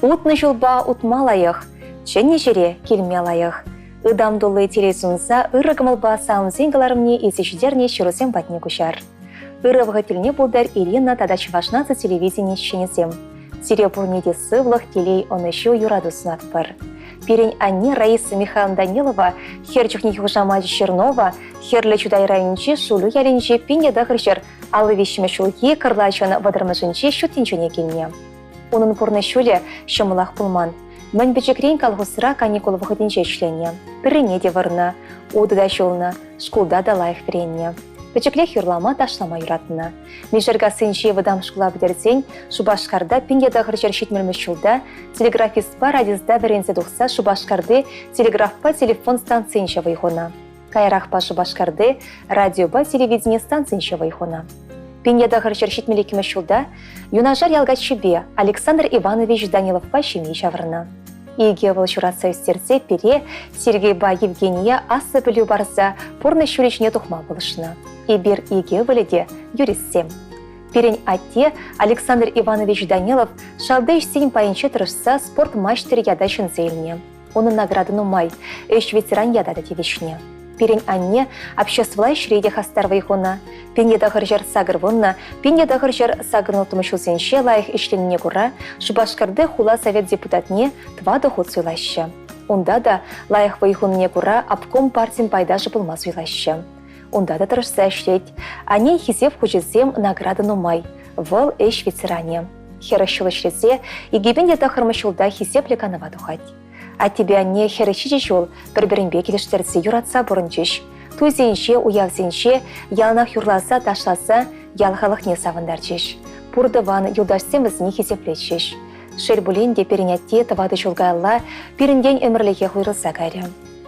Утнӑ ҫулпа утма лайӑх, чӗннӗ ҫӗре килме лайӑх. Ытам тулли телей сунса ырӑ кӑмӑлпа саламсен кӑларӑмне илсе ҫитернӗ ҫырусем патне куҫар. Ырӑ вӑхӑт тӗлне пултӑр Ирина тата Чӑваш наци телевидени ӗҫченӗсем. Сире пурне те сывлӑх, телей, ӑнӑҫу, юрату сунатпӑр. Пирӗн анне Раиса Михайловна Данилова хӗр чухнехи хушамачӗ Чернова Хӗрлӗ Чутай районӗнчи Шулю ялӗнчи 1953 ҫулхи кӑрлачӑн вӑтӑрмӗшӗнче ҫут тӗнчене килнӗ. Унӑн пурнӑҫ ҫулӗ ҫӑмӑлах пулман. Мӗн пӗчӗкрен колхозра каникул вӑхӑтӗнче ӗҫленӗ. Пӗррене те вӑрнӑ, утӑ та ҫулнӑ, шкулта та лайӑх вӗреннӗ. Пӗчӗклех юрлама, ташлама юратнӑ. Мишеркассинчи вӑтам шкула пӗтерсен Шупашкарта 1970 ҫулта телеграфистпа радиста вӗренсе тухса Шупашкарти телеграфпа телефон станцийӗнче вӑй хунӑ. Каярахпа Шупашкарти радиопа телевидени станцийӗнче вӑй хунӑ. 1972 ҫулта юнашар ял каччипе Александр Иванович Даниловпа ҫемье ҫавӑрнӑ. Икӗ ывӑл ҫуратса ӳстерсе пире Сергейпа Евгение аслӑ пӗлӳ парса пурнӑҫ ҫулӗ ҫине тухма пулӑшнӑ. Эпир икӗ ывӑлӗ те юристсем. Пирӗн атте Александр Иванович Данилов шалти ӗҫсен пайӗнче тӑрӑшса спорт маҫтӑрӗ ята ҫӗнсе илнӗ. Унӑн награда нумай, ӗҫ ветеран ята та тивӗҫнӗ. Пирӗн анне обществӑлла ӗҫре те хастар вӑй хунӑ. 1980, 1986 ҫулсенче лайӑх ӗҫленине кура Шупашкарти хула совет депутатне тӑватӑ хут суйлаҫҫӗ. Унта та лайӑх вӑй хунине кура обком партин пайташӗ пулма суйлаҫҫӗ. Унта та тӑрӑшса ӗҫлет. Аннен хисеп хучӗсем награда нумай. Вӑл ӗҫ ветеранӗ. Хӗрӗх ҫул ӗҫлесе 2009 ҫулта хисеплӗ канӑва тухать. Аттепе анне 47 ҫул пӗр-пӗринпе килӗштерсе юратса пурӑнчӗҫ. Туйсенче, уявсенче яланах юрласа, ташласа ял халӑхне савӑнтарчӗҫ. Пур тӑван, юлташсем вӗсене хисеплетчӗҫ. Шел пулин те пирӗн атте тӑватӑ ҫул каялла пирӗнтен ӗмӗрлӗхех уйрӑлса кайрӗ.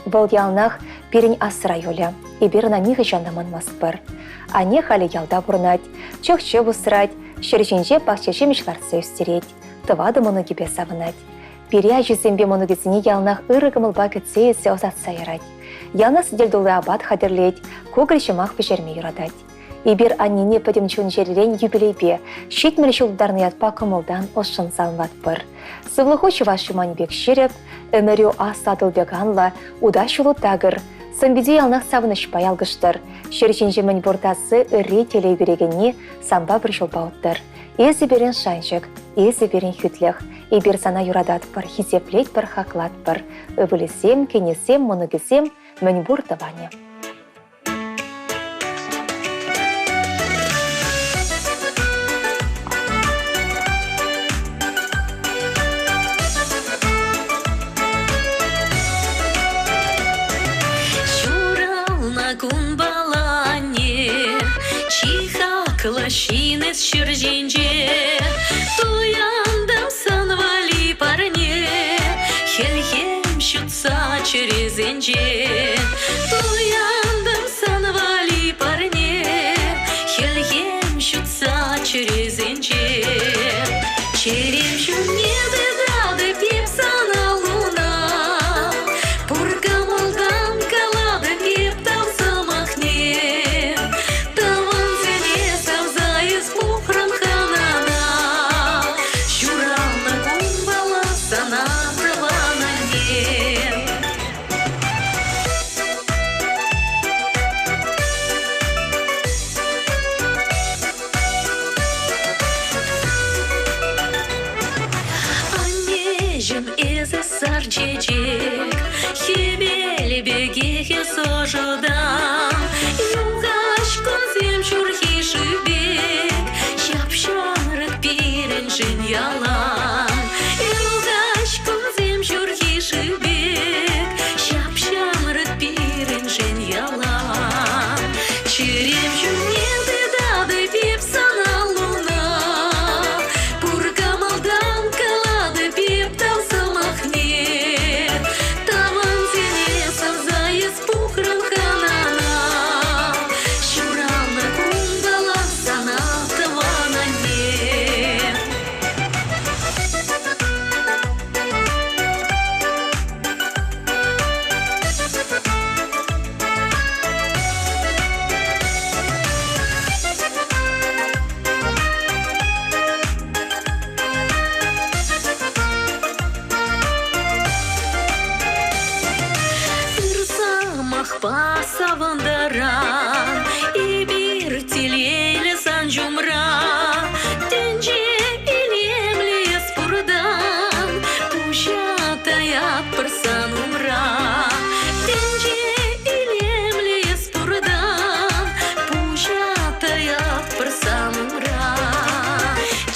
Вӑл яланах пирӗн асра юлӗ. Эпир ӑна нихӑҫан та манмастпӑр. Анне халӗ ялта пурӑнать, чӑх-чӗп усрать, ҫӗр ҫинче пахча ҫимӗҫ лартса ӳстерет, тӑватӑ мӑнукӗпе савӑнать. Пире ачисемпе мӑнукӗсене яланах ырӑ кӑмӑлпа кӗтсе илсе ӑсатса ярать. Яланах сӗтел тулли апат хатӗрлет, кукӑль ҫӑмах пӗҫерме юратать. Эпир аннене пӗтӗм чун-чӗререн юбилейпе, 70 ҫул тултарнӑ ятпа кӑмӑлтан ӑшшӑн саламлатпӑр. Сывлӑху чӑваш юманӗ пек ҫирӗп, ӗмӗрӳ аслӑ Атӑл пек анлӑ, ута ҫулу такӑр, сӑн-пите яланах савӑнӑҫпа ялкӑштӑр. Ҫӗр ҫинче мӗн пур тасси ырри телей кӳрекенни санпа пӗр ҫулпа уттӑр. Эсӗ пирӗн шанчӑк, эсӗ пирӗн хӳтлӗх. Эпир сана юрататпӑр, хисеплетпӗр, хаклатпӑр. Ывӑлӗсем, кинӗсем, мӑнукӗсем, мӗнпур тӑванӗ. Ҫуралнӑ кунпаланне чи хаклӑ ҫын эс ҫӗр ҫинче. Туянтӑм сан валли парне, хӗлхем ҫутса чӗресенче. Туянтӑм сан валли парне, хӗлхем ҫутса чӗресенче. Чӗрем ҫумне тытатӑп эп сана луна, Пур кӑмӑлтан калатӑп эп тав сӑмахне. Тӑвансене савса эс пухрӑн хӑнана, Ҫуралнӑ кунпала сана тӑван анне. Аннеҫӗм, эсӗ сар чечек, хӗвел пекех эс ӑшӑтан. Юхаҫ кунсем ҫурхи шыв пек, ҫап-ҫамрӑк пирӗншӗн ялан. Юхаҫ кунсем ҫурхи шыв пек, ҫап-ҫамрӑк пирӗншӗн ялан. Чӗрем ҫумне тытатӑп эп сана луна, Пур кӑмӑлтан калатӑп эп тав сӑмахне. Тӑвансене савса эс пухрӑн хӑнана, Ҫуралнӑ кунпала сана тӑван анне. савӑнтаран. Эпир телейлӗ сан ҫумра. Тӗнче илемлӗ эс пуртан, пуҫа таятпӑр сан умра. Тӗнче илемлӗ эс пуртан, пуҫа таятпӑр сан умра.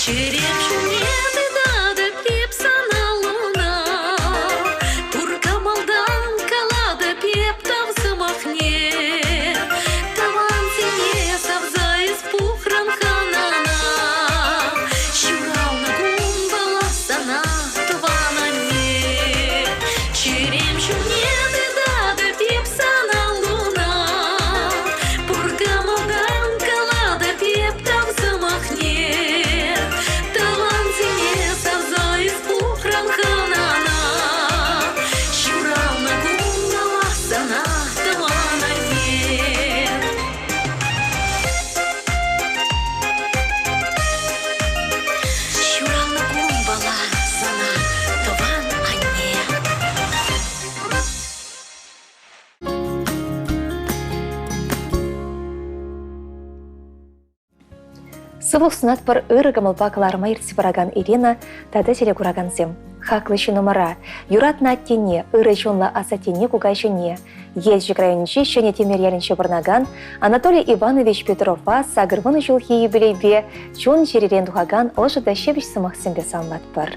Чӗрем ҫумне тытатӑп эп сана луна. Тур кӑмӑлтан калатӑп эп тав сӑмахне. Тӑвансене савса эс пухрӑн хӑнана. Ҫуралнӑ кунпала сана, тӑван анне. Чӗрем ҫумне тытатӑп эп сана луна. Пур кӑмӑлтан калатӑп эп тав сӑмахне. Тӑвансене савса эс пухрӑн хӑнана. Ҫуралнӑ кунпала сана, тӑван анне. Ҫуралнӑ кунпала сана, тӑван анне. Сывлӑх сунатпӑр ырӑ кӑмӑлпа кӑларӑма ертсе пыракан Ирина тата телекуракансем. Хаклӑ ҫыннӑмӑра, юратнӑ аттене, ырӑ чунлӑ асаттене кукаҫине, Елчӗк районӗнчи Ҫӗнӗ Тӗмер ялӗнче пурӑнакан Анатолий Иванович Петрова 80 ҫулхи юбилейпе чун-чӗререн тухакан ӑшӑ та ҫепӗҫ сӑмахсемпе саламлатпӑр.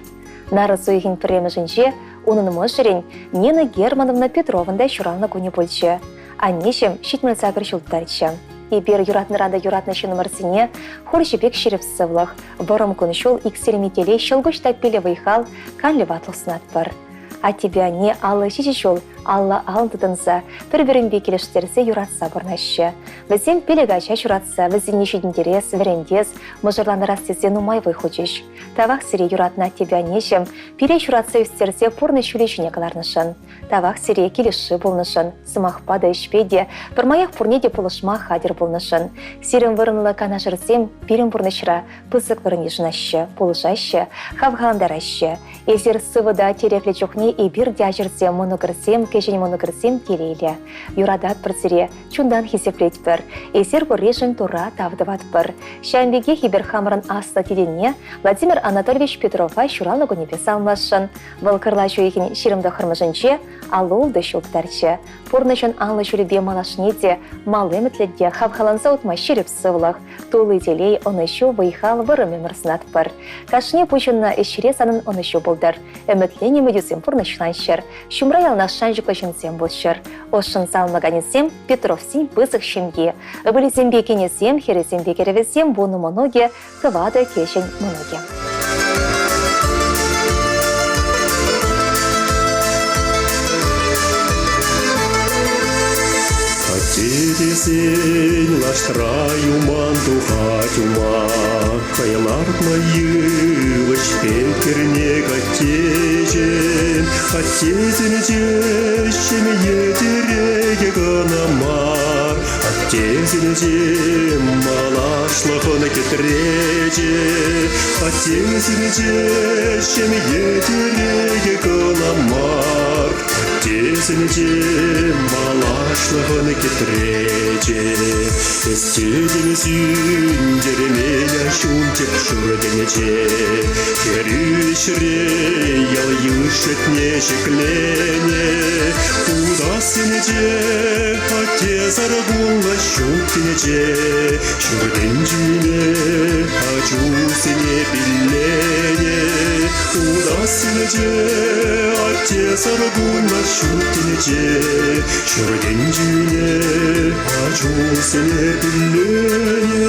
Нарӑс уйӑхӗн пӗрремӗшӗнче унӑн мӑшӑрӗн Нина Германовна Петрован та ҫуралнӑ кунӗ пулчӗ. Аннеҫӗм 78 ҫул тӑрчӗ. Эпир юратнӑран та юратнӑ ҫыннӑмӑрсене хурҫӑ пек ҫирӗп сывлӑх, вӑрӑм кун-ҫул, иксӗлми телей, ҫӑлкуҫ таппиллӗ вӑй-хал, канлӗ ватлӑх сунатпӑр. Аттепе анне 57 ҫул алла ал тытӑнса, пӗр-пӗринпе килӗштерсе юратса пурӑнаҫҫӗ. Вӗсем пилӗк ача ҫуратса вӗсене ҫитӗнтерес, вӗрентес, мӑшӑрланас тесе нумай вӑй хучӗҫ. Тавах сире юратнӑ аттепе аннеҫӗм, пире ҫуратса ӳстерсе пурнӑҫ ҫулӗ ҫине кӑларнӑшӑн. Тавах сире килӗшӳ пулнӑшӑн, сӑмахпа та ӗҫпе те, пӗрмаях пурне те пулӑшма хатӗр пулнӑшӑн. Сирӗн вырӑнлӑ канашӑрсем пирӗн пурнӑҫра пысӑк вырӑн йышӑнаҫҫӗ, пулӑшаҫҫӗ, хавхалантараҫҫӗ. Эсир сывӑ та тӗреклӗ чухне эпир те ачӑрсем, мӑнукӑрсем, кӗҫӗн мӑнукӑрсем телейлӗ. Юрататпӑр сире, чунтан хисеплетпӗр. Эсир пурришӗн Турра тав тӑватпӑр. Ҫавӑн пекех эпир хамӑрӑн аслӑ тетене Владимир Анатольевич Петрова ҫуралнӑ кунӗпе саламласшӑн. Вӑл кӑрлач уйӑхӗн 29-мӗшӗнче аллӑ-ултӑ ҫул тытарчӗ. Пурнӑҫӑн анлӑ ҫулӗпе малашне те мал ӗмӗтлӗ те хавхаланса утма ҫирӗп сывлӑх, тулли телей, ӑнӑҫу, вӑй-хал, вӑрӑм ӗмӗр сунатпӑр. Кашни пуҫӑннӑ ӗҫре санӑн ӑнӑҫу пултӑр. Ӗмӗтленӗ ӗмӗтӳсем пурнӑҫланччӑр. Ҫумра яланах шанчӑклӑ ҫынсем пулччӑр. Ӑшшӑн саламлаканӗсем Петровсен пысӑк ҫемйи. Ывӑлӗсемпе кинӗсем, хӗрӗсемпе кӗрӗвӗсем, вунӑ мӑнукӗ, тӑватӑ кӗҫӗн мӑнукӗ. Атте тесен лаштра юман тухать ума, Хӑй лартнӑ йывӑҫ пек аттеҫӗм, Аттесенче ҫемье тӗрекӗ кӑна мар, Аттесенче малашлӑхӑн кӗтречӗ, Аттесенче ҫемье тӗрекӗ кӑна мар, Аттесенче малашлӑхӑн кӗтречӗ. Эс тетӗн сӳнтермен ҫунчӑк ҫуртӗнче, Хӗрӳ ӗҫре ял-йыш ятне ҫӗкленӗ. Утассинче атте саркунлӑ ҫут тӗнче, Ҫуртӗнчине ачусене пилленӗ. Утассинче атте саркунлӑ ҫут тӗнче, Ҫуртӗнчине ачусене пилленӗ.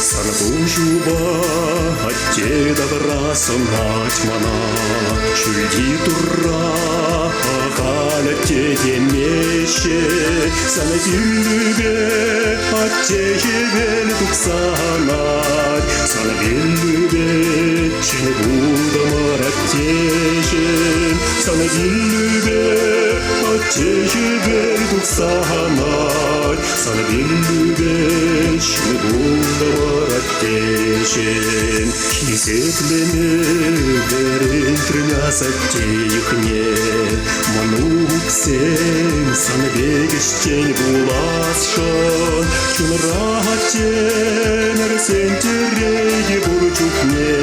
Сан куҫупа атте тавра сӑнать мана, Ҫӳлти Турра ахаль атте темеҫҫӗ. Сан пиллӳпе атте хӗвел тухса анать, Сан пиллӳпе ҫӗн пултӑмӑр аттеҫӗм. Сан пиллӳпе атте хӗвел тухса анать. Сан пиллӳпе ҫын пултӑмӑр аттеҫӗм. Хисеплеме вӗрентрӗн асатте йӑхне. Мӑнуксем сан пек ӗҫчен пуласшӑн. Чунра аттемӗрсен тӗрекӗ пур чухне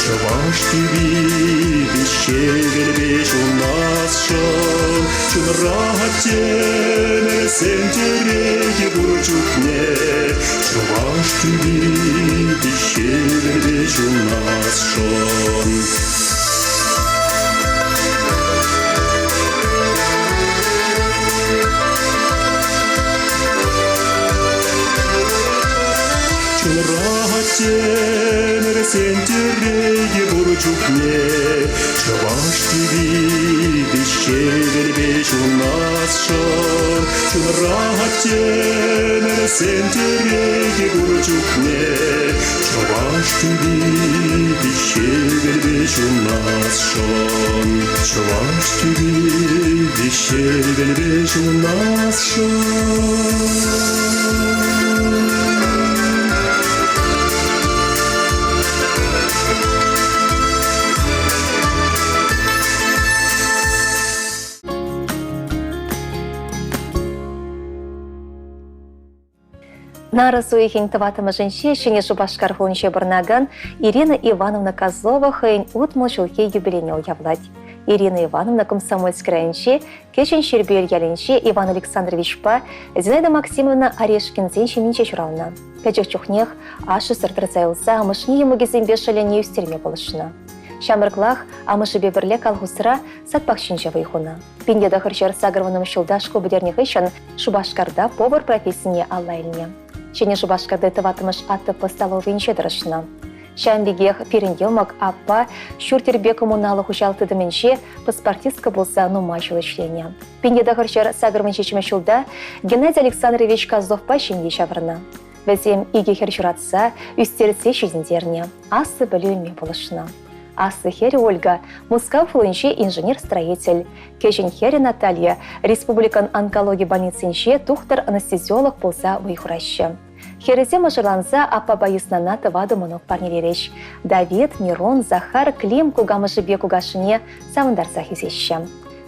Чӑваш тӳпи виҫҫе ҫунасшӑн. Чунра аттемӗрсен тӗрекӗ пур чухне Чӑваш тӳпи виҫҫе ҫунасшӑн. Чунра аттемӗрсен тӗрекӗ пур чухне Чӑваш тӳпи виҫҫе ҫунасшӑн. Чунра аттемӗрсен тӗрекӗ пур чухне Чӑваш тӳпи виҫҫе ҫунасшӑн. Чӑваш тӳпи виҫҫе ҫунасшӑн. Нарӑс уйӑхӗн тӑваттӑмӗшӗнче Ҫӗнӗ Шупашкар хулинче пурӑнакан Ирина Ивановна Козлова хӑйӗн 60 ҫулхи юбилейне уявлать. Ирина Ивановна Комсомольск районӗнчи Кӗҫӗн Ҫӗрпӳел ялӗнче Иван Александровичпа Зинаида Максимовна Орешкинсен ҫемйинче ҫуралнӑ. Пӗчӗк чухнех ашшӗсӗр тӑрса юлса амӑшне йӑмӑкӗсемпе шӑллӗне ӳстерме пулӑшнӑ. Ҫамрӑклах амӑшӗпе пӗрле колхозра сад пахчинче вӑй хунӑ. 1980 ҫулта шкул пӗтернӗ хыҫҫӑн Шупашкарта повар профессине алла илнӗ. Ҫӗнӗ Шупашкарти тӑваттӑмӗш АТП столовӑйӗнче тӑрӑшнӑ. Ҫавӑн пекех пирӗн йӑмӑк, аппа ҫурт-йӗрпе коммуналлӑ хуҫалӑх тытӑмӗнче паспортистка пулса нумай ҫул ӗҫленӗ. 1987 ҫулта Геннадий Александрович Козловпа ҫемье ҫавӑрнӑ. Вӗсем икӗ хӗр ҫуратса, ӳстерсе ҫитӗнтернӗ, аслӑ пӗлӳ илме пулӑшнӑ. Аслӑ хӗрӗ Ольга Мускав хулинче инженер-строитель, кӗҫӗн хӗрӗ Наталья республикӑн онкологи больницинче тухтӑр-анестезиолог пулса вӑй хураҫҫӗ. Хӗрӗсем мӑшӑрланса аппапа йыснана тӑватӑ мӑнук парнелерӗҫ. Давид, Мирон, Захар, Клим кукамӑшӗпе кукашшӗне савӑнтарсах ӳсеҫҫӗ.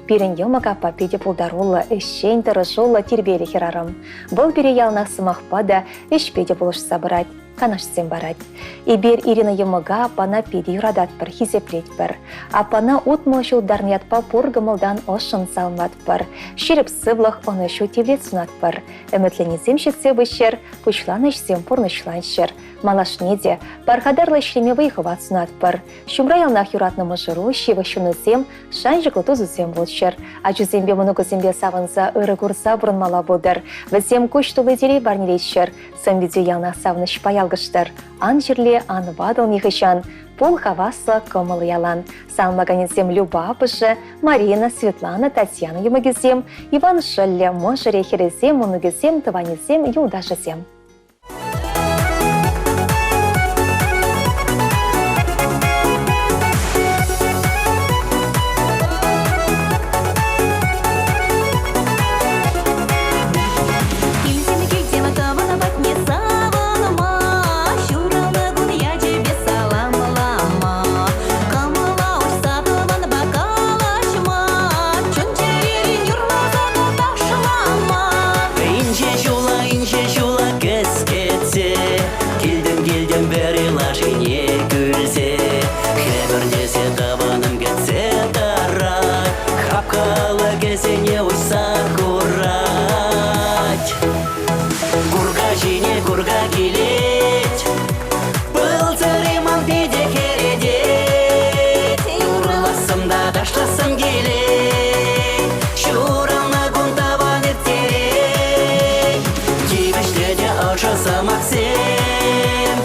Пирӗн йӑмӑк аппа питӗ пултаруллӑ, ӗҫчен, тӑрӑшуллӑ, тирпейлӗ хӗрарӑм. Вӑл пире яланах сӑмахпа та, ӗҫпе те пулӑшса пырать, канашсем парать. Эпир Ирина йӑмӑка аппана питӗ юрататпӑр, хисеплетпӗр. Аппана 60 ҫул тарнӑ ятпа пур кӑмӑлтан ӑшшӑн саламлатпӑр. Ҫирӗп сывлӑх, ӑнӑҫу тивлет сунатпӑр. Ӗмӗтленисем ҫитсе пыччӑр, пуҫланӑ ӗҫсем пурнӑҫланччӑр. Малашне те пархатарлӑ ӗҫлеме вӑй-хӑват сунатпӑр. Ҫумра яланах юратнӑ мӑшӑру, ҫывӑх ҫыннусем, шанчӑклӑ тусусем пулччӑр. Ачусемпе мӑнукусемпе савӑнса, ырӑ курса пурӑнмалла пултӑр. Вӗсем куҫ тулли телей парнелеччӗр. Сӑн-питӳ яланах савӑнӑҫпа ялкӑштӑр. Ан чирле, ан ватӑл нихӑҫан. Пул хаваслӑ, кӑмӑл ялан. Саламлаканӗсем Люба аппӑшӗ, Марина, Светлана, Татьяна йӑмӑкӗсем, Иван шӑллӗ, мӑшӑрӗ, хӗрӗсем, мӑнукӗсем, тӑванӗсем, юлташӗсем. Килсем, килсем тӑван патне савӑнма, ҫуралнӑ кун ячӗпе саламлама, кӑмӑла уҫса тӑванпа калаҫма, чун-чӗререн юрласа та ташлама. Инҫе ҫула, инҫе ҫула кӗскетсе Килтӗм, килтӗм вӗри лашине кӳлсе. Хӗпӗртесе тӑванӑм кӗтсе тӑрать, Хапха алӑкӗсене уҫса хурать. Курка ҫине курка килет, Пыл сӑри ман питӗ хӗретет. Юрлассӑм та ташлассӑм килет, Ҫуралнӑ кун тӑван ирттерет. Тивӗҫлӗ те ӑшӑ сӑмахсем.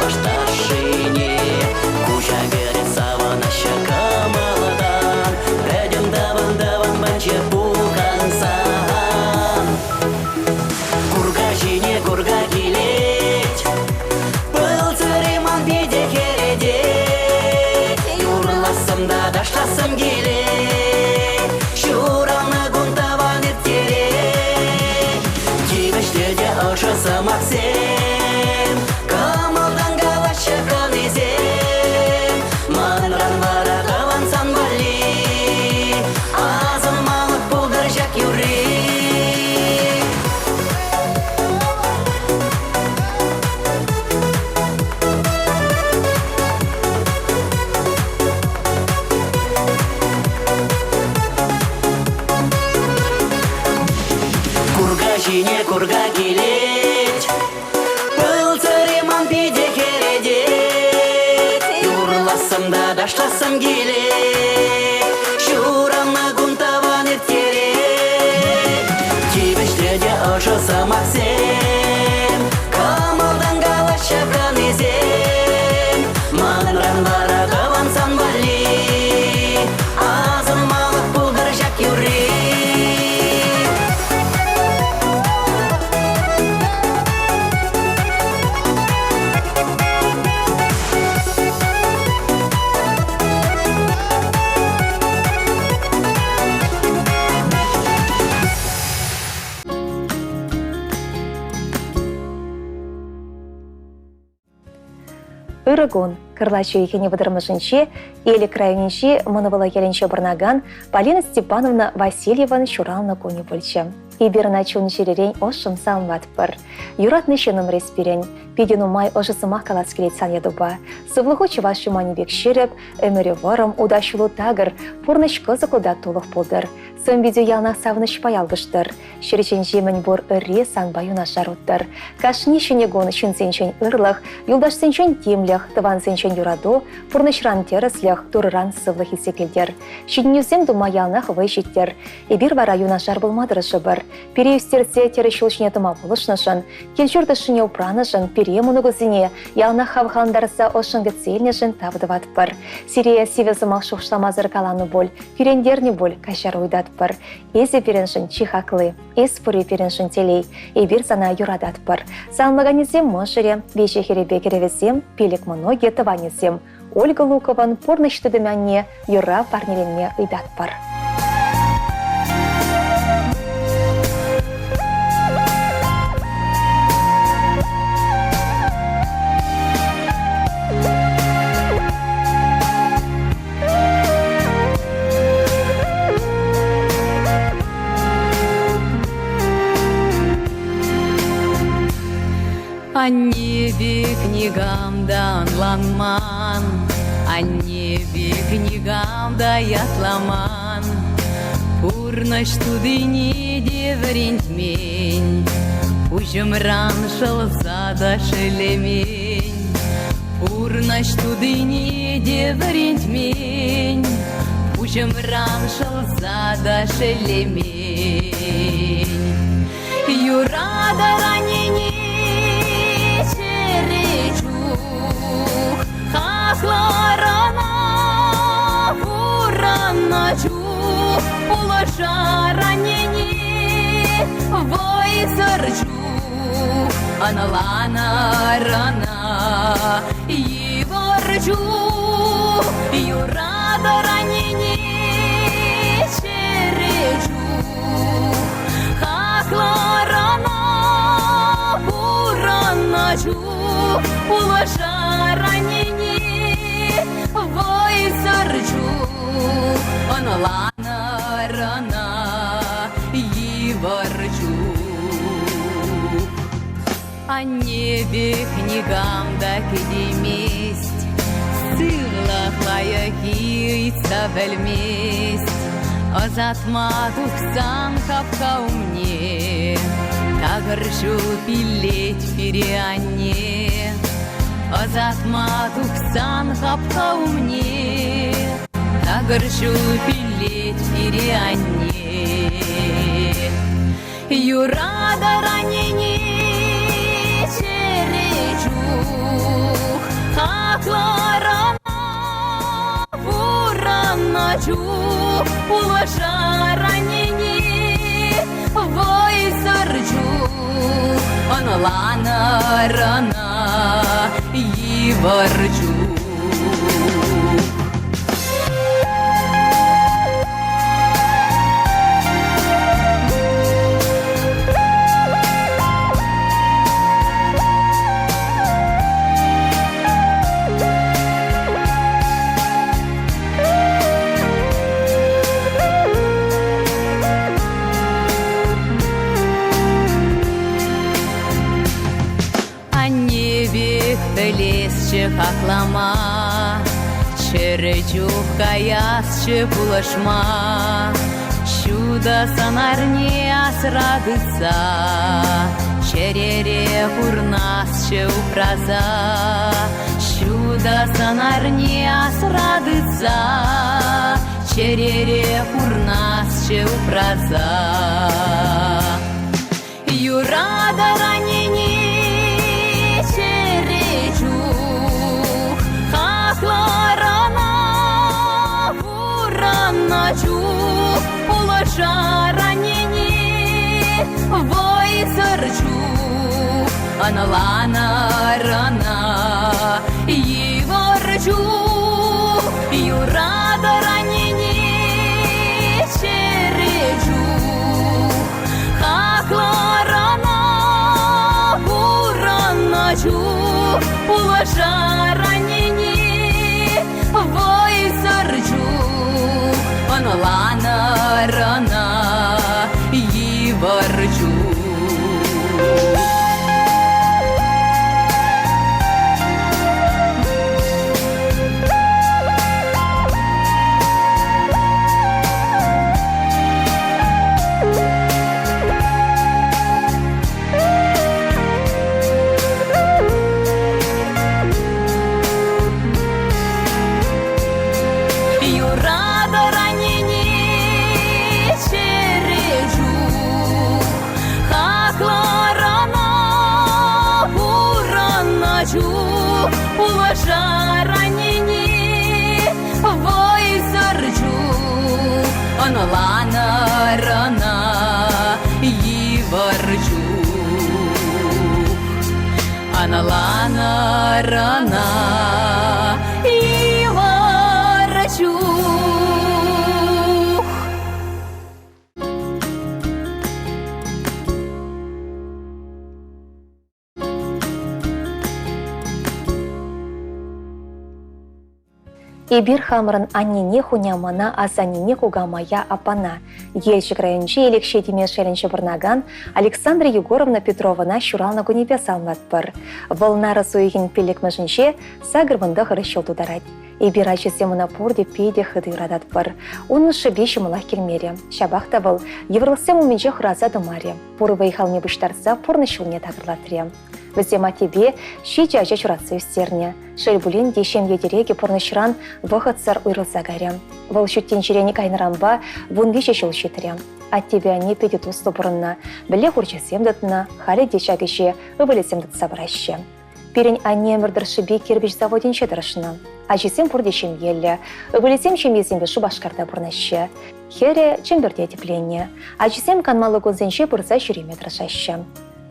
чӑваш ташшине. Куҫа кӗрет савӑнаҫҫӗ кӑмӑлтан, пӗтӗм тӑван-тӑван панче пухӑнсан. Курка ҫине курка килет, пыл сӑри ман пите хӗретет. Юрлассӑм та ташлассӑм килет, ҫуралнӑ кун тӑван ирттерет. Тивӗҫлӗ те ӑшӑ сӑмахсем, кӑмӑлтан калаҫҫӗ хӑнисем. Манран вара тӑван сан валли асӑнмалӑх пултӑр ҫак юрри. Курка ҫине курка килет, пыл сӑри ман пите хӗретет. Юрлассӑм та ташлассӑм килет, ҫуралнӑ кун тӑван ирттерет. Тивӗҫлӗ те ӑшӑ сӑмахсем, кӑмӑлтан калаҫҫӗ хӑнисем. Манран вара тӑван сан валли асӑнмалӑх пултӑр ҫак юрри. Ырӑ кун! Кӑрлач уйӑхӗн вӑтӑрмӗшӗнче Элӗк районӗнчи Мӑн ялӗнче пурӑнакан Полина Степановна Васильеван ҫуралнӑ кунӗ пулчӗ. Эпир ӑна чун-чӗререн ӑшшӑн саламлатпӑр. Юратнӑ ҫыннӑмӑр эс пирӗн. Питӗ нумай ӑшӑ сӑмах калас килет сан ятупа. Сывлӑху чӑваш чуманӗ пек ҫирӗп, ӗмӗрӳ вӑрӑм, ута ҫулу такӑр, пурнӑҫ кӑсӑклӑ та тулӑх пултӑр. Сӑн-питӳ яланах савӑнӑҫпа ялкӑштӑр. Ҫӗр ҫинчи мӗнпур ырри санпа юнашар уттӑр. Кашни ҫӗнӗ кун ҫынсенчен ырлӑх, юлташсенчен тимлӗх, тӑвансенчен юрату, пурнӑҫран тӗрӗслӗх, Турӑран сывлӑх илсе килтӗр. Ҫитӗнӳсем тума яланах вӑй ҫиттӗр. Эпир вара юнашар пулма тӑрӑшӑпӑр. Пире ӳстерсе тӗрӗс ҫул ҫине тӑма пулӑшнӑшӑн, кил-ҫурт ӑшшине упранӑшӑн пире мӑнукусене яланах хавхалантарса ӑшшӑн кӗтсе илнӗшӗн тав тӑватпӑр. Сире сивӗ сӑмах шухӑшламасӑр каланӑ пуль, кӳрентернӗ пуль, каҫару ыйтатпӑр. Эсӗ пирӗншӗн чи хакли, эс пурри пирӗншӗн телей, эпир сана юрататпӑр. Саламлаканӗсем мӑшӑрӗ, виҫӗ хӗрӗпе кӗрӗвӗсем, пилӗк мӑнукӗ, тӑванӗсем. Ольга Лукован пурнӑҫ тытӑмӗ анне юрра парнеленме ыйтатпӑр. Анне пек никам та ӑнланман, Анне пек никам та ятламан. Пурнӑҫ тутине те вӗрентмен, Пуҫӑмран шӑлса та шеллемен. Пурнӑҫ тутине те вӗрентмен, Пуҫӑмран шӑлса та шеллемен. Юратӑр аннене чӗре чух, Хаклӑр ӑна пурӑннӑ чух, Пулӑшар аннене вӑйсӑр чух, Ӑнланӑр ӑна йывӑр чух, Юратӑр аннене чӗре чух, Хаклӑр ӑна пурӑннӑ чух, Пулӑшар аннене вӑйсӑр чух, Ӑнланӑр ӑна йывӑр чух. Анне пек никам та кӗтеймест, Сывлӑх лайӑххи ыйтса пӗлмест. Ӑсатма тухсан хапха умне Такӑр ҫул пиллет пире анне. Ӑсатма тухсан хапха умне Такӑр ҫул пиллет пире анне. Юратӑр аннене чӗре чух. Хакларана пуранна чух пулӑшаранини вӑйсӑр чух ӑнланӑрана йывӑр чух. Анне пек пӗлесчӗ хаклама, Чӗрӗ чух каясчӗ пулӑшма. Ҫутӑ сӑнарне асра тытса, Чӗрере пурнасчӗ упраса. Ҫутӑ сӑнарне асра тытса, Чӗрере пурнасчӗ упраса. Юратӑр аннене чӗре чух, хаклӑр ӑна пурӑннӑ чух, пулӑшар аннене вӑйсӑр чух, ӑнланӑр ӑна йывӑр чух, юратӑр аннене чӗре чух. Хаклӑрана пурӑннӑ чух пулӑшар аннене вӑйсӑр чух ӑнланӑр ӑна йывӑр чух. Юратӑр аннене чӗре чух, хаклӑр ӑна пурӑннӑ чух, пулӑшар аннене вӑйсӑр чух, ӑнланӑр ӑна йывӑр чух. Ӑнланӑр ӑна йывӑр чух. Эпир хамӑрӑн аннене, хунямана, асаннене, кукамая, аппана Елчӗк районӗнчи Элекҫей Тимешелӗн ҫывӑрнакан Александра Егоровна Петровӑна ҫуралнӑ кунӗпе саламлатпӑр. Вӑл нарӑс уйӑхӗн пиллӗкмӗшӗнче 89 ҫул тутарать. Эпир ачасем ӑна пурте питӗ хытӑ юрататпӑр. Унӑн шӑпи ҫӑмӑлах килмерӗ. Ҫапах та вӑл йывӑрлӑхсем умӗнче хӑраса тӑмарӗ. Пур вӑй-халне пуҫтарса пурнӑҫ ҫулне такӑрлатрӗ. Вӗсем аттепе ҫичӗ ача ҫуратса ӳстернӗ. Шел пулин те ҫемье тӗрекӗ пурнӑҫран вӑхӑтсӑр уйрӑлса кайрӗ. Вӑл ҫут тӗнчерен кайнӑранпа 13 ҫул ҫитрӗ. Аттепе анне питӗ туслӑ пурӑннӑ, вӗлле хурчӗсем тытнӑ, халӗ те ҫак ӗҫе ывӑлӗсем тытса пыраҫҫӗ. Пирӗн анне ӗмӗр тӑршшӗпе кирпӗч заводӗнче тӑрӑшнӑ. Ачисем пурте ҫемьеллӗ. Ывӑлӗсем ҫемьесемпе Шупашкарта пурӑнаҫҫӗ. Хӗрӗ Чӗмпӗрте тӗпленнӗ. Ачисем канмалли кунсенче пырса ҫӳреме тӑрӑшаҫҫӗ.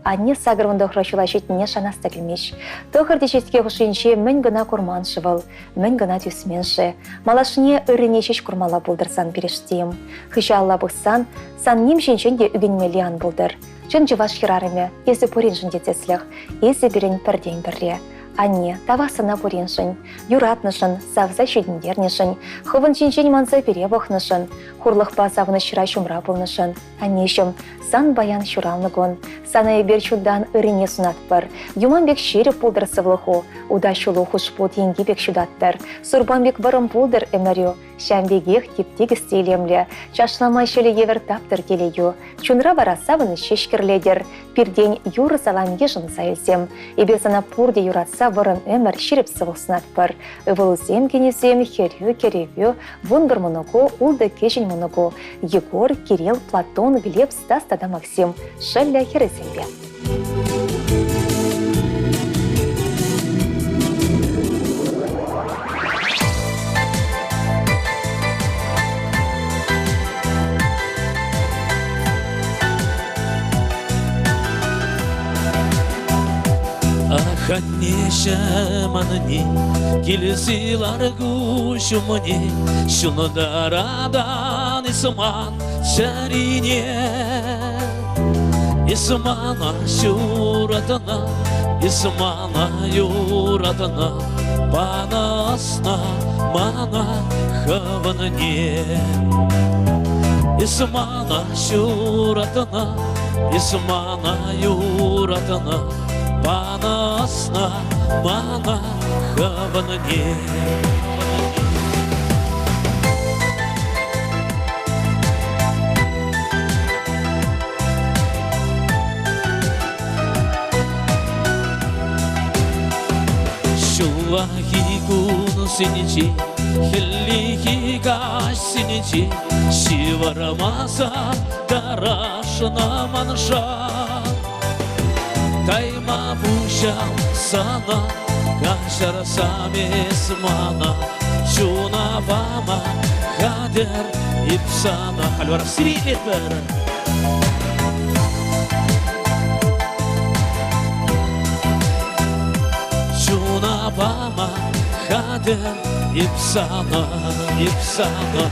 Анне 89 ҫула ҫитнине шанас та килмест. Тӑхӑр теҫетке хушшинче мӗн кӑна курман-ши вӑл, мӗн кӑна тӳсмен-ши. Малашне ыррине ҫеҫ курмалла пултӑр сан пирӗштийӗм. Хыҫалла пӑхсан, сан ним ҫинчен те ӳкӗнмелли ан пултӑр. Чӑн чӑваш хӗрарӑмӗ, эсӗ пуриншӗн те тӗслӗх, эсӗ пирӗн пӗртен-пӗрре. Анне, тавах сана пуриншӗн, юратнӑшӑн, савса ҫитӗнтернӗшӗн, хӑвӑн ҫинчен манса пире пӑхнӑшӑн, хурлӑхпа савӑнӑҫра ҫумра пулнӑшӑн. Аннеҫӗм, сан паян ҫуралнӑ кун. Сана эпир чунтан ыррине сунатпӑр. Юман пек ҫирӗп пултӑр сывлӑху, ута ҫулу хушпу тенки пек ҫутаттӑр. Сурпан пек вӑрӑм пултӑр ӗмӗрӳ. Ҫавӑн пекех тип-тикӗс те илемлӗ, чашлама ҫӑлӗ евӗр таптӑр телейӳ. Чунра вара савӑнӑҫ ҫеҫ кӗрлетӗр. Пиртен юрӑ салам йышӑнса илсем. Эпир сана пурте юратса вӑрӑм ӗмӗр ҫирӗп сывлӑх сунатпӑр. Ывӑлусем, кинӗсем, хӗрӳ, кӗрӗвӳ, 11 мӑнуку, ултӑ кӗҫӗн мӑнуку, Егор, Кирилл, Платон, Глеб, Стас тата Максим, шӑллӗ хӗрӗсемпе. Аннеҫӗм, анне, килсе лар куҫ умне, ҫунтаратан эс ман чӗрине. Эс мана ҫуратна, эс мана юратнӑ, панӑ ӑсна мана хӑвӑнне. Эс мана ҫуратнӑ, эс мана юратнӑ, панӑ ӑсна мана хӑвӑнне. Ҫуллахи кунсенче, хӗллехи каҫсенче ҫывӑрмаса тӑрашнӑ манша. Тайма пуҫам сана, каҫарсам эс мана, чуна пама хатӗр эп сана. Халь вара сирилетпӗр. Чуна пама хатӗр эп сана, эп сана.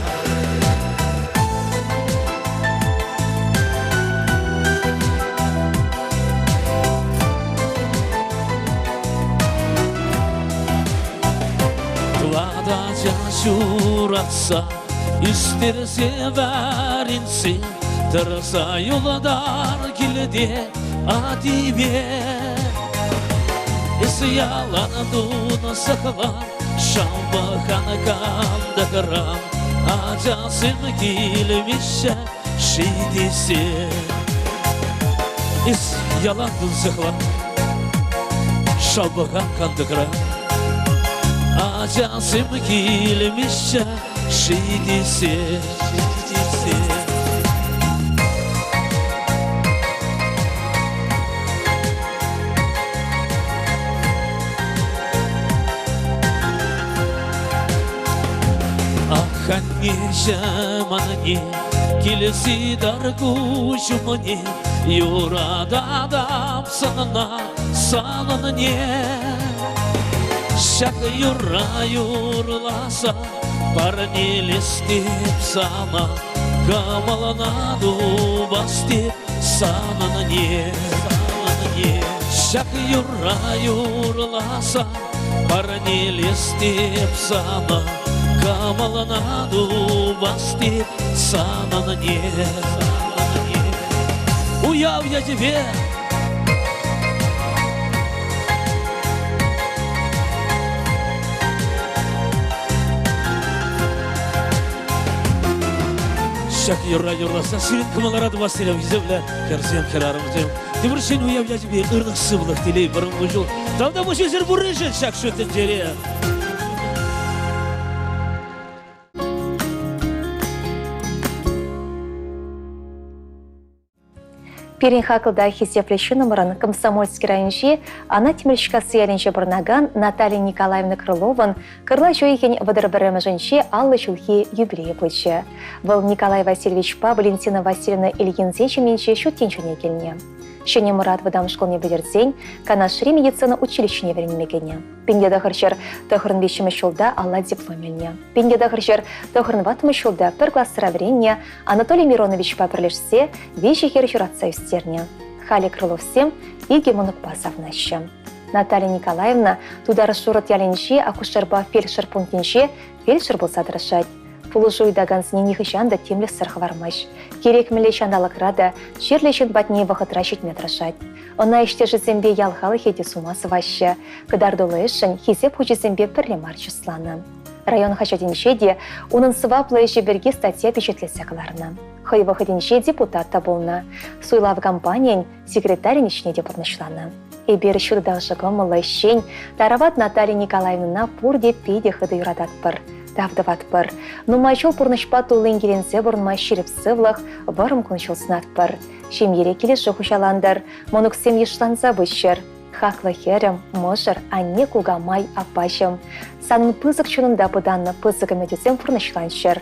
Тӑватӑ ҫуратса ӳстерсе вӗрентсе тӑрса юлтар килте атипе. Эс ялан тунсӑхлан, шампӑхан кантӑкран ачасем килмеҫҫӗ ши тесе. Эс ялан тунсӑхлан, шалпӑхан кантӑкран ачасем килмеҫҫӗ ши тесе, ши тесе. Ах, аннеҫӗм, анне, килсе тӑр куҫ умне, юрататӑп сана, санӑнне. Ҫак юрра юрласа парнелес теп сана, кӑмӑлна тупас теп санӑнне, санӑнне. Ҫак юрра юрласа парнелес теп сана, кӑмӑлна тупас теп санӑнне, санӑнне. Уяв ячӗпе Ҫак юрра юрласа сирӗн кӑмӑлӑра тӑвас терӗм, хисеплӗ хӗрсем, хӗрарӑмсем. Тепӗр ҫӗн уяв ячӗпе ырлӑх-сывлӑх, телей, вӑрӑм кун-ҫул. Тавтапуҫ эсир пурришӗн ҫак ҫут тӗнчере. Пирӗн хаклӑ хисеплӗ ҫыннӑмӑрӑн Комсомольски районӗнчи Анат Тимӗрҫкасси ялӗнче пурӑнакан Наталья Николаевна Крыловӑн кӑрлач уйӑхӗн 31-мӗшӗнче 50 ҫулхи юбилейӗ пулчӗ. Вӑл Николай Васильевичпа Валентина Васильевна Ильинсен ҫемйинче ҫут тӗнчене килнӗ. Ҫӗнӗ Мӑрат вӑтам шкулне пӗтерсен Канашри медицина училищине вӗренме кӗнӗ. 1993 ҫулта алла диплом илнӗ. 1994 ҫулта пӗр класра вӗреннӗ Анатолий Мироновичпа пӗрлешсе виҫӗ хӗр ҫуратса ӳстернӗ. Халӗ Крыловсем икӗ мӑнукпа савӑнаҫҫӗ. Наталья Николаевна Тутар Шурӑт ялӗнчи акушерпа фельдшер пунктӗнче фельдшер пулса тӑрӑшать. Пулӑшу ыйтакансене нихӑҫан та тимлӗхсӗр хӑвармасть. Кирек мӗнле ҫанталӑкра та чирлӗ ҫын патне вӑхӑтра ҫитме тӑрӑшать. Ӑна ӗҫтешӗсемпе ял халӑхӗ те сума сӑваҫҫӗ. Кӑтартуллӑ ӗҫшӗн Хисеп хучӗсемпе пӗрре мар чысланӑ. Район хаҫатӗнче те унӑн сӑваплӑ ӗҫӗ пирки статья пичетлесе кӑларнӑ. Хӑй вӑхӑтӗнче депутат та пулнӑ, суйлав кампанийӗн секретарӗн ӗҫне те пурнӑҫланӑ. Эпир ҫутӑ кӑмӑллӑ ӗҫчен Тарават Наталья Николаевнӑна пурте питӗ хытӑ юрататпӑр, тав тӑватпӑр. Нумай ҫул пурнӑҫпа туллин киленсе пурӑнма ҫирӗп сывлӑх, вӑрӑм кун-ҫул сунатпӑр. Ҫемьере килӗшӳ хуҫалантӑр, мӑнуксем йышланса пыччӑр. Хаклӑ хӗрӗм, мӑшӑр, анне, кукамай, аппаҫӑм. Санӑн пысӑк чунунта пытаннӑ пысӑк ӗмӗтӳсем пурнӑҫланччӑр.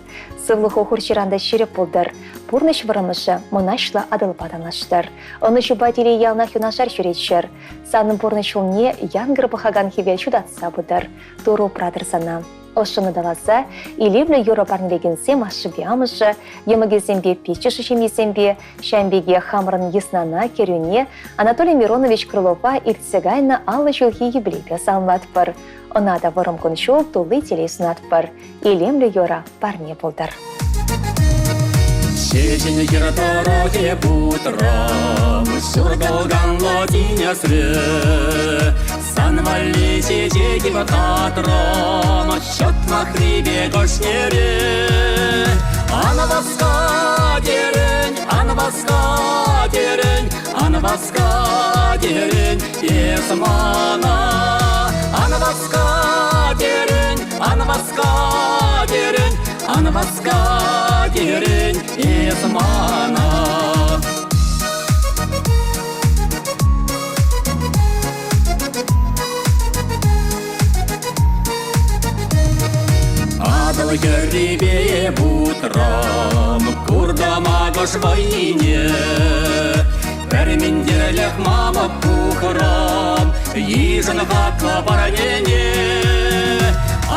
Сывлӑху хурҫӑран та ҫирӗп пултӑр. Пурнӑҫ вӑрӑмӑшӗ мӑнаҫлӑ Атӑлпа танлаштӑр. Ӑнӑҫупа телей яланах юнашар ҫӳреччӗр. Санӑн пурнӑҫ ҫулне янкӑр пӑхакан хӗвел ҫутатса пытӑр. Турӑ упратӑр сана. Ӑшшӑн ыталаса илемлӗ юрӑ парнелекенсем ашшӗпе амӑшӗ, йӑмӑкӗсемпе пиччӗшӗ ҫемйисемпе, ҫавӑн пекех хамӑрӑн йыснана, кӗрӳне Анатолий Миронович Крылова иртсе кайнӑ 50 ҫулхи юбилейпе саламлатпӑр. Ӑна та вӑрӑм кун-ҫул тулли телей сунатпӑр. Илемлӗ юрӑ парне пултӑр. Ҫеҫен хӗр тӑрӑхӗ путрӑм, ҫуртӑлканлӑ тинӗсре. Сан валли чечек татрӑм, ҫӑтмахри пек ӑшнере. Ан васка терӗн, ан васка терӗн, ан васка терӗн, эс мана. Ан васка терӗн, ан васка терӗн, ан васка терӗн, эс мана. Атӑл хӗррипе путрӑм, куртӑм акӑш вӑйне. Пӗр минтерлӗх мамӑк пухрӑм, йышӑн хаклӑ парнене.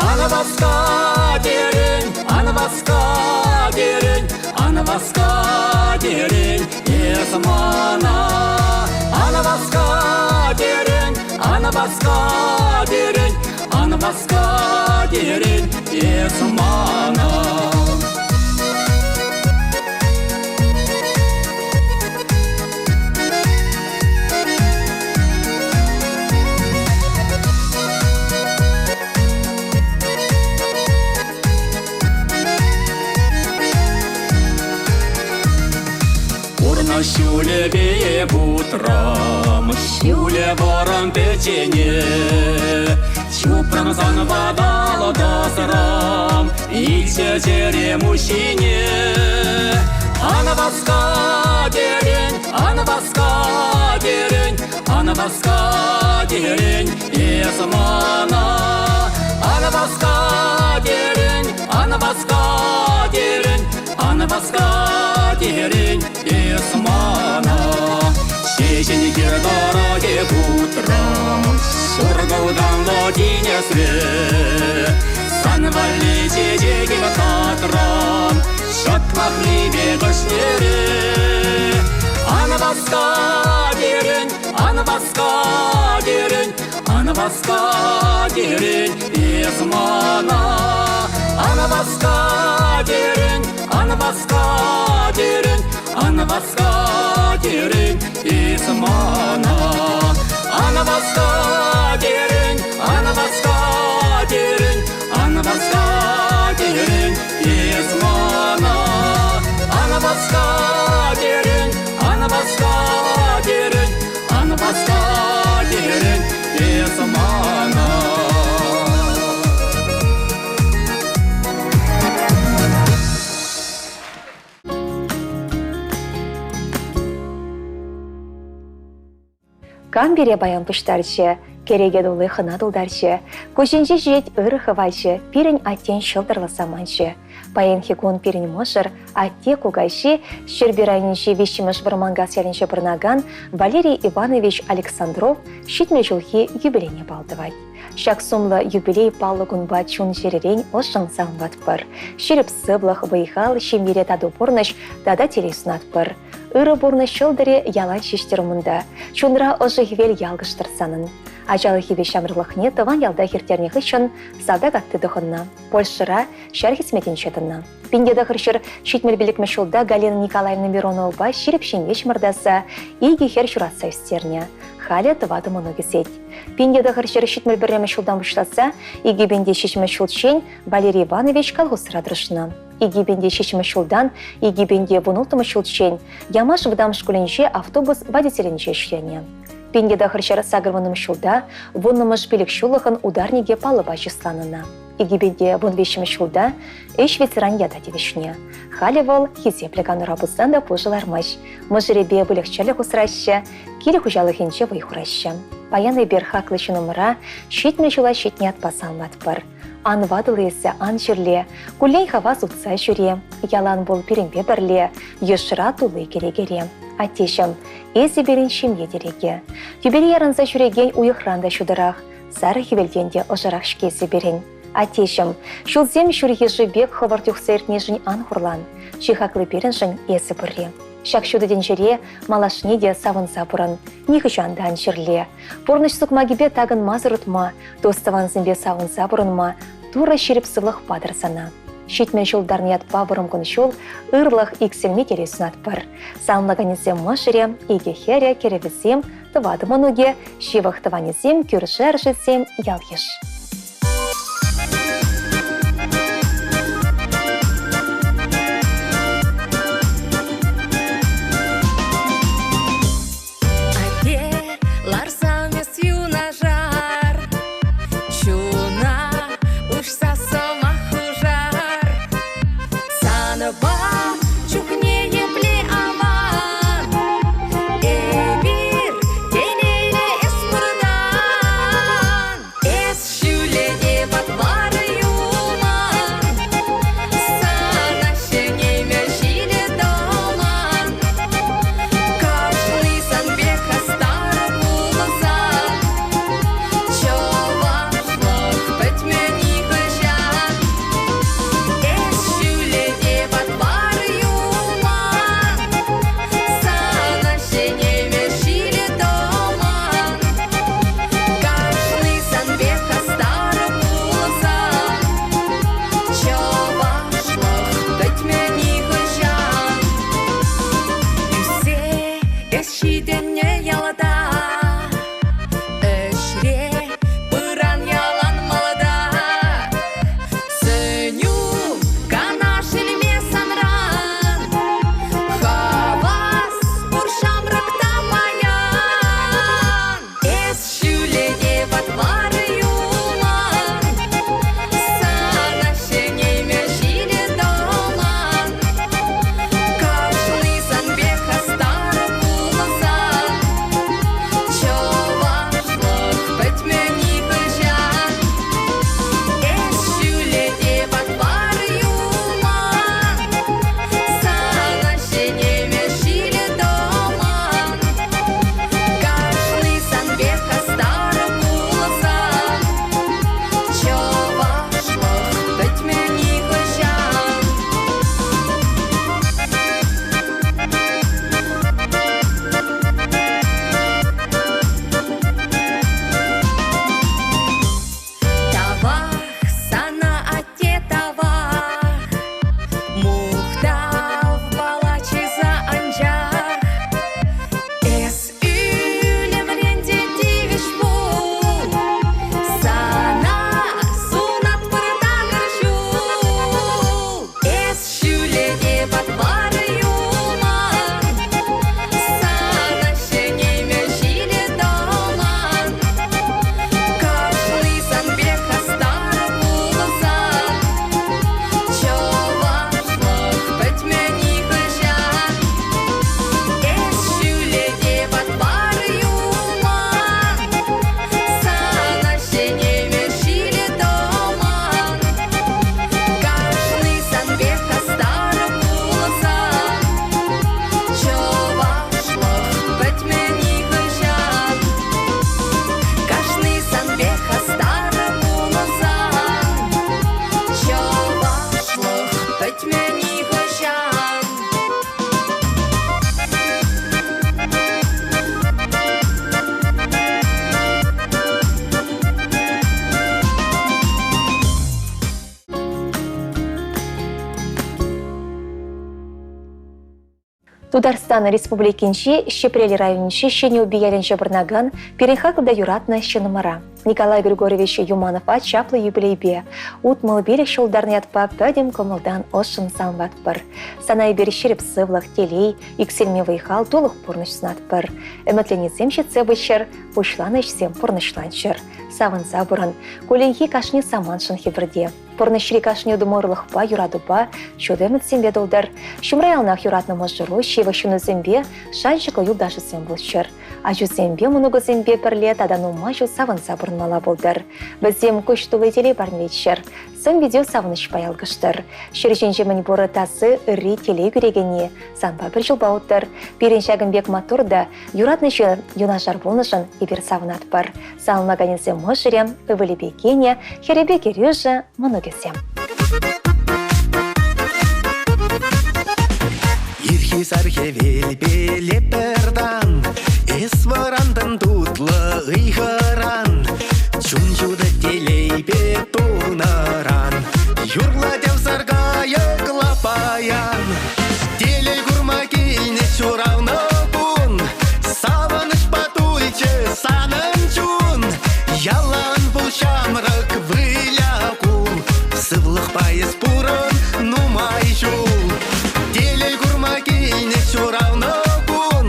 Ан васка терӗн, ан васка терӗн, ан васка терӗн, эс мана. Ан васка терӗн, ан васка терӗн, ан васка терӗн, эс мана. Пурнӑҫ ҫулӗпе путрӑм, ҫулӗ вӑрӑм пӗччене. Чупрӑм сан ваталӑ тӑсрӑм, илчӗ чӗрем уҫҫине. Ан васка терӗн, ан васка терӗн, ан васка терӗн, эс мана. Ан васка терӗн, ан васка терӗн, ан васка терӗн, эс мана. Ҫеҫен хир тӑрӑхӗ путрӑм, ҫуркӑлтанлӑ тинӗсре. Сан валли чечекӗм татрӑм, ҫӑтмахри пек ӑшнере. Ан васка терӗн, ан васка терӗн, ан васка терӗн, эс мана. Ан васка терӗн, ан васка терӗн, ан васка терӗн, эс мана. Ан васка терӗн, ан васка терӗн, ан васка терӗн, эс мана. Ан васка терӗн, ан васка терӗн, ан васка терӗн, эс мана. Кам пире паян пуҫтарчӗ, кӗреке тулли хӑна тултарчӗ, куҫӗнче ҫиет ырӑ хӑвачӗ, пирӗн аттен ҫӑлтӑрлӑ саманчӗ. Паянхи кун пирӗн мӑшӑр, атте кукаҫи, Ҫӗрпӳ районӗнчи виҫҫӗмӗш Вӑрманкас ялӗнче пурӑнакан Валерий Иванович Александров 70 ҫулхи юбилейне паллӑ тӑвать. Ҫак сумлӑ юбилей паллӑ кунпа чун-чӗререн ӑшшӑн саламлатпӑр. Ҫирӗп сывлӑх, вӑй-хал, ҫемьере тату пурнӑҫ тата телей сунатпӑр. Ырӑ пурнӑҫ ҫӑлтӑрӗ ялан ҫиҫтӗр умӑнта. Чунра ӑшӑ хӗвел ялкӑштӑр санӑн. Ачалӑхӗпе ҫамрӑклӑхне тӑван ялта ирттернӗ хыҫҫӑн салтак атти тӑхӑннӑ. Польшӑра ҫар хӗсметӗнче тӑнӑ. 1975 ҫулта Галина Николаевна Мироновӑпа ҫирӗп ҫемье чӑмӑртаса икӗ хӗр ҫуратса ӳстернӗ. Халӗ тӑватӑ мӑнук ӳсет. 1971 ҫултан пуҫласа 2007 ҫулччен Валерий Иванович колхозра тӑрӑшнӑ. 2007 ҫултан 2016 ҫулччен Ямаш вӑтам шкулӗнче автобус водителӗнче ӗҫленӗ. 1980 ҫулта вуннӑмӗш пилӗкҫуллӑхӑн ударникӗ паллӑпа чысланӑ. 2013 ҫулта ӗҫ ветеран ята тивӗҫнӗ. Халӗ вӑл хисеплӗ канура пулсан та пушӑ лармасть. Мӑшӑрӗпе выльӑх-чӗрлӗх усраҫҫӗ, кил хуҫалӑхӗнче вӑй хураҫҫӗ. Паян эпир хаклӑ ҫыннӑмӑра 70 ҫула ҫитнӗ ятпа саламлатпӑр. Ан ватӑл эсӗ, ан чирле, куллен хавас утса ҫӳре, ялан пул пирӗнпе пӗрле, йышра тулли кӗрекере. Аттеҫӗм, эсӗ пирӗн ҫемье тӗрекӗ. Тӳпере ярӑнса ҫӳрекен уйӑхран та ҫутӑрах, сарӑ хӗвелтен те ӑшӑрах-ҫке эсӗ пирӗн. Аттеҫӗм, ҫулсем ҫурхи шыв пек хӑвӑрт юхса иртнишӗн ан хурлан. Чи хакли пирӗншӗн эсӗ пурри. Ҫак ҫутӑ тӗнчере малашне те савӑнса пурӑн, нихӑҫан та ан чирле. Пурнӑҫ сукмакӗпе такӑнмасӑр утма, тус-тӑвансемпе савӑнса пурӑнма Турӑ ҫирӗп сывлӑх патӑр сана. 70 ҫул тарнӑ ятпа вӑрӑм кун-ҫул, ырлӑх иксӗлми телей сунатпӑр. Саламлаканӗсем мӑшӑрӗ, икӗ хӗрӗ, кӗрӗвӗсем, тӑватӑ мӑнукӗ, ҫывӑх тӑванӗсем, кӳршӗ-аршисем, ял-йыш. Атте, ларсан эс юнашар, чуна уҫса сӑмах хушар. Санпа чухне епле аван, эпир телейлӗ эс пурӑнан. Эс ҫӳле патвар юлман, сана ҫӗнеймӗ ҫилӗ тӑман. Кашни сан пек хастар пулсан, чӑвашлӑх пӗтмӗ нихӑҫан. Эс ҫӳле патвар юлман, сана ҫӗнеймӗ ҫилӗ тӑман. Кашни сан пек хастар пулсан, чӑвашлӑх пӗтмӗ нихӑҫан. Ӳссе эс ҫитӗннӗ ялта, ӗҫре пыран ялан малта. Сӗнӳ канаш илме санран, хавас пур ҫамрӑк та паян. Эс ҫӳле те патвар юлман, сана ҫӗнеймӗ ҫилӗ тӑман. Кашни сан пек хастар пулсан, чӑвашлӑх пӗтмӗ нихӑҫан. Эс ҫӳле те патвар юлман, сана ҫӗнеймӗ ҫилӗ тӑман. Кашни сан пек хастар пулсан, чӑвашлӑх пӗтмӗ нихӑҫан. Тавах сана, атте, тавах, мухтав палачиса анчах. Эс ӳлӗмрен те тивӗҫ пул, сана сунатпӑр такӑр ҫул. Эс ҫӳле те патвар юлман, сана ҫӗнеймӗ ҫилӗ тӑман. Кашни сан пек хастар пулсан, чӑвашлӑх пӗтмӗ нихӑҫан. Эс ҫӳле те патвар юлман, сана ҫӗнеймӗ ҫилӗ тӑман. Кашни сан пек хастар пулсан, чӑвашлӑх пӗтмӗ нихӑҫан. Кашни сан пек хастар пулсан, чӑвашлӑх пӗтмӗ нихӑҫан. Тутарстан Республикинчи Ҫӗпрел районӗнчи Ҫӗнӗ Упи ялӗнче пурӑнакан пирӗн хаклӑ та юратнӑ ҫыннӑмӑра Николай Григорьевич Юманова чаплӑ юбилейпе 65 ҫултарнӑ ятпа пӗтӗм кӑмӑлтан ӑшшӑн саламлатпӑр. Сана эпир ҫирӗп сывлӑх, телей, иксӗлми вӑй-хал, тулӑх пурнӑҫ сунатпӑр. Ӗмӗтленисем ҫитсе пыччӑр, пуҫланӑ ӗҫсем пурнӑҫланччӑр. Савӑнса пурӑн. Кулленхи кашни самантшӑн хӗпӗрте. Пурнӑҫри кашни утӑмӑрлӑхпа, юратупа, ҫутӑ ӗмӗтсемпе тултӑр. Ҫумра яланах юратнӑ мӑшӑру, ҫывӑх ҫыннусемпе шанчӑклӑ юлташӗсем пулччӑр. Ачусемпе, мӑнукусемпе пӗрле тата нумай ҫул савӑнса пурӑнмалла пултӑр. Вӗсем куҫ тулли телей парнелеччӗр. Сӑн-питӳ савӑнӑҫпа ялкӑштӑр. Ҫӗр ҫинче мӗнпур тасы ырри телей кӳрекенни санпа пӗр ҫулпа уттӑр. Пирӗн ҫакӑн пек маттур та юратнӑ ҫын юнашар пулнӑшӑн эпир савӑнатпӑр. Саламлаканӗсем мӑшӑрӗ, ывӑлӗпе кинӗ, хӗрӗпе кӗрӳшӗ, мӑнукӗсем. Ирхи сар хӗвелпеле пӗртан Эс вӑрантӑн тутлӑ ыйхӑран Чун ҫутӑ телейпе тулнӑран Юрлать ав саркайӑк лапаян Телей курма килнӗ ҫуралнӑ кун Савӑнӑҫпа тулчӗ санӑн чун Ялан пул ҫамрӑк, выля кул Сывлӑхпа эс пурӑн нумай ҫул Телей курма килнӗ ҫуралнӑ кун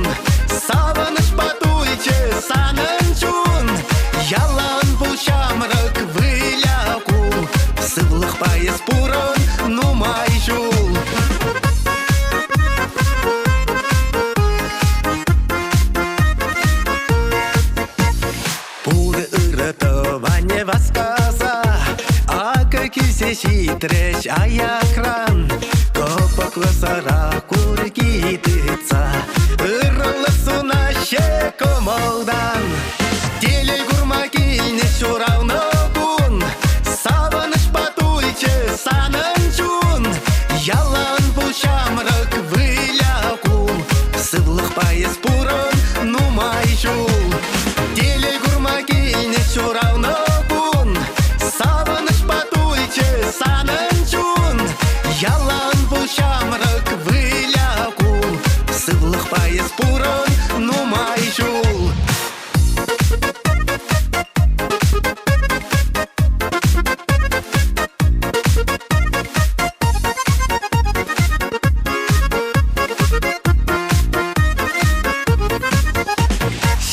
Савӑнӑҫпа тулчӗ санӑн чун Ялан пул ҫамрӑк, выля кул Сывлӑхпа эс пурӑн нумай ҫул. Пур ырӑ тӑванӗ васкаса Акӑ килсе ҫитрӗҫ аякран. Кӑпӑклӑ сӑра курки тытса Ырӑлӑх сунаҫҫӗ кӑмӑлтан. Телей курма килнӗ ҫуралнӑ кун Савӑнӑҫпа тулчӗ санӑн чун. Ялан пул ҫамрӑк, выля кул. Сывлӑхпа эс пурӑн нумай ҫул. Телей курма килнӗ ҫуралнӑ кун Савӑнӑҫпа тулчӗ санӑн чун. Ялан пул ҫамрӑк, выля кул. Сывлӑхпа эс пурӑн нумай ҫул.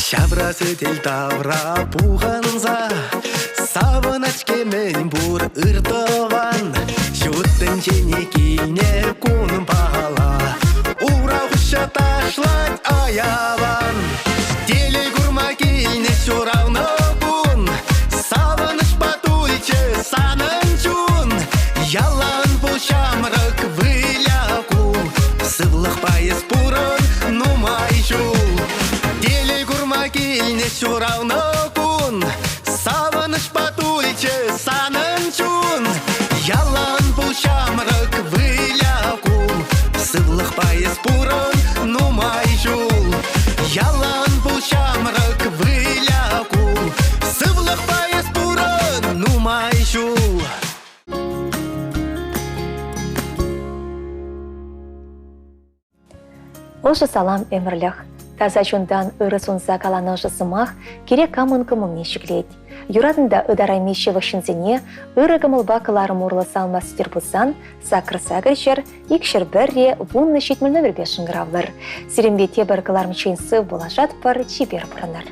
Ҫавра сӗтел тавра пухӑнса Савӑнать-ҫке мӗн пур ыр тӑван. Ҫут тӗнчене килнӗ кунпала Ура хуҫа ташлать аялан. Телей курма килнӗ ҫуралнӑ кун Савӑнӑҫпа тулчӗ санӑн чун. Ялан пул ҫамрӑк, выля кул. Сывлӑхпа эс пурӑн нумай ҫул. Телей курма килнӗ ҫуралнӑ кун Савӑнӑҫпа тулчӗ санӑн чун. Ялан пул ҫамрӑк, выля кул. Сывлӑхпа эс пурӑн нумай ҫул. Ялан пул ҫамрӑк, выля кул. Сывлӑхпа эс пурӑн нумай ҫул. Ӑшӑ салам ӗмӗрлӗх. Таса чунтан ырӑ сунса каланӑ ӑшӑ сӑмах кирек камӑн кӑмӑлне ҫӗклет. Юратнӑ та ытарайми ҫывӑх ҫынсене ырӑ кӑмӑлпа кӑларӑм урлӑ салма сӗтер пулсан сакӑр ҫӗр, икҫӗр пӗрре, 10 70 номерпе шӑнкӑравлӑр. Сирӗнпе тепӗр кӑларӑмччен сыв пулашатпӑр, чипер пурӑнӑр.